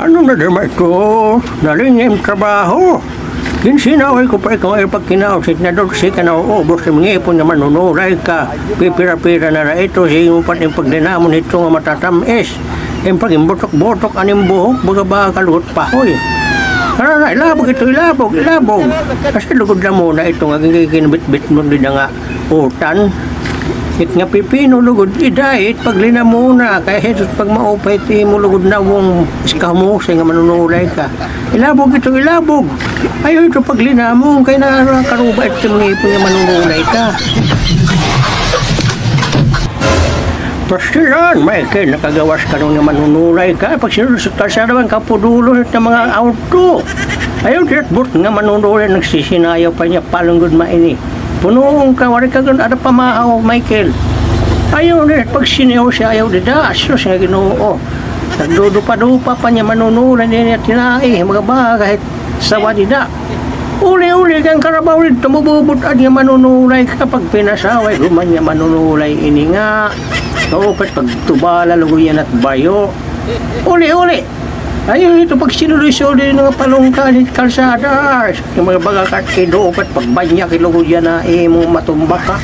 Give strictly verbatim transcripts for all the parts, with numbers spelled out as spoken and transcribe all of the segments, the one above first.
Ano na naman ito? Nalingim trabaho. Ginsinaway ko pa ikaw nga ipagkinaon, sit na dulce ka na uubos, ngipon nga manunulay ka. Pipira-pira na ra ito, sige mo pa rin paglinamon ito nga matatamis. Yung pag-imbutok-butok, aning buhok, baga-baga ka lugot pahoy. Tara na, ilabog ito, ilabog, ilabog. Kasi lugod na muna ito nga, ginginbitbit mo din nga utan. It nga pipino lugod, idait, paglinamon na, kay hitot pag maupay, it imo lugod nawong iskahumusay nga manunulay ka. Ilabog ito, ilabog. Ayaw ito paglinamon, kay nakakaruba ito nga ngipon nga manunulay ka. Pastilan, Michael, nakagawas ka nun nga manunulay ka. Pag sinulusot ka sa naman, kapudulon it nga mga auto. Ayaw, diretbot nga manunulay, nagsisinayaw pa niya, palunggod maini. Punuon ka, wari ka gun ada pamahaw, Michael. Ayaw ni, pag siniyaw siya, ayaw dida, asus nga Ginoo. Nagdudupa-dupa pa niya manunulay, niya tinai, mga baga, kahit sawa dida. Uli-uli kang karabaw didto, mabubut-ad nga manunulay ka, pag pinasaway, guman nga manunulay ini nga. Kaupit, pagtubala, lugoy yan at bayo. Uli-uli. Ayaw ito pag sinuloy-suloy nga palungka ni kalsada. Yung mga baga kat ido, upat pagbanyak, ilugod yan na imo matumba ka.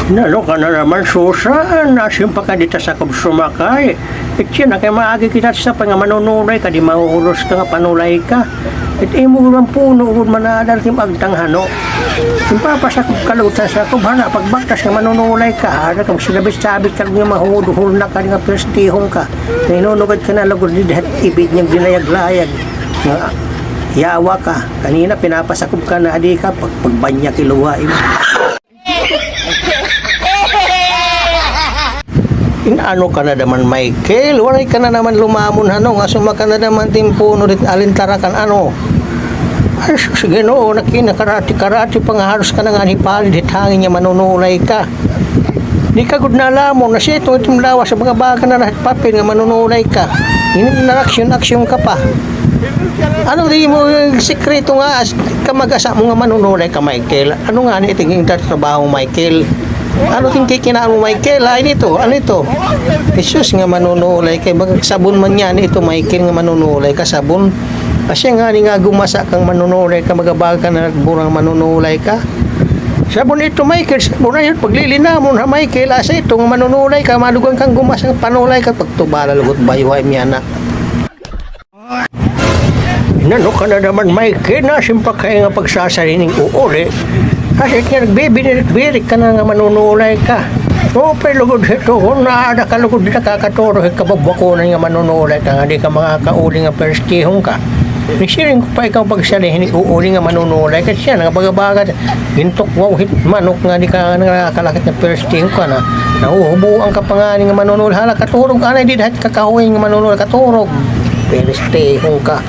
Nano ka na naman, Susan? Asim pa ka dita sa kub sumakay. Itya na kay maagi kita sa pa nga manunulay ka, di mahuhulos ka nga panulay ka. It imo gud man puno gud man na dal tim agtang hano. Impapasakob ka lugod sa sakob, hana, pagbaktas nga manunulay ka, hana, kag sinabit-sabit ka nga mahuduhol na ka nga piristihon ka. Nahinunugad ka na lugod ni dihat ibid nga dinayag-layag. Nga, yawa ka. Kanina pinapasakob ka na, adi ka, pag, pagbanyak iluwa imo. In-ano ka na naman, Michael? Waray ka na naman lumamon, ano? Nga suma ka na naman timpuno dit alintarakan, ano? Ay, sus, Ginoo, nakinakarati-karati pa nga halos ka na nga hipalid hit hangin nga manunulay ka. Di ka gud nalamon, na siya itong itim lawas sa mga baga na lahat papel nga manunulay ka. Ini na aksyon-aksyon ka pa. Ano di mo yung sikreto nga as kamag-asa mo nga manunulay ka, Michael? Ano nga ni iting trabaho, Michael? Ano ting kikinaan mo, Michael? Ay, nito, ano ito? Jesus nga manunulay kay baga sabon man niya, ano ito, Michael, nga manunulay ka, sabon. Asya nga ni nga gumasa kang manunulay ka, magabaga ka na nagburang manunulay ka. Sabon ito, Michael, sabon ayun, paglilinamon ha, Michael, asa ito nga manunulay ka, madugang kang gumasa, panulay ka, pagtubala, lugot, bayuhay, miyana. Inano ka na naman, Mikey, nasimpak kay nga pagsasarining uuli. Asit nga nagbibirik-birik ka na nga manunulay ka. Upay lugod hito, kon naada ka lugod nakakaturo hit kababwakunan nga manunulay ka, nga di ka makakauli nga perstihon ka. Nagsiring ko pa ikaw pagsarining uuli nga manunulay ka, siya nga baga-baga. Gintukwaw hit manok nga di ka nakakalakit nga perstihon ka na. Nahuhubuan ka pa ngani nga manunulay. Hala, katurog, anay, di dahat kakahuy nga manunulay, katurog. Perstihon ka.